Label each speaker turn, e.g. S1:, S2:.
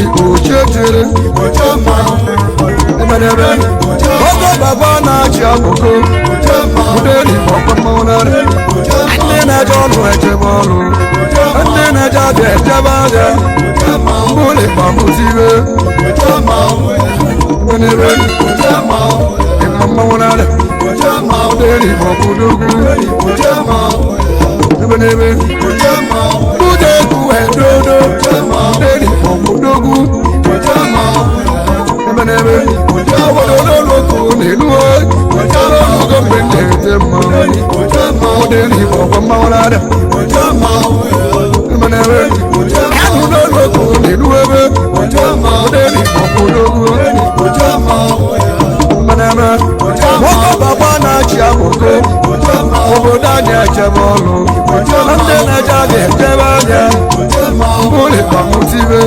S1: Igbo chechere emereme oge baba na-achị akụkụ Odenigbo ọkwa mmanwụ narị. Ndị na-eje ọlụ ejebe ọlụ, ndị na-eje abịa ejebe abịa. Mbụlikpa mụtibe emereme ịma mmanwụ narị. Odenigbo kwudogwu emereme Budeku edodo. Odenigbo kwudogwu emereme obodo n'oloko n'elu ogo mgbe m na-ete mmanwụ. Odenigbo ọkwa mmanwụ narị. Emereme anụ n'oloko n'elu ebe. Odenigbo kwudogwu emereme nwoke baba na-achị akụkụ obodo anyị echebe ọlụ, ndị na-eje abịa echebe anya. Mbụlikpa mụtibe.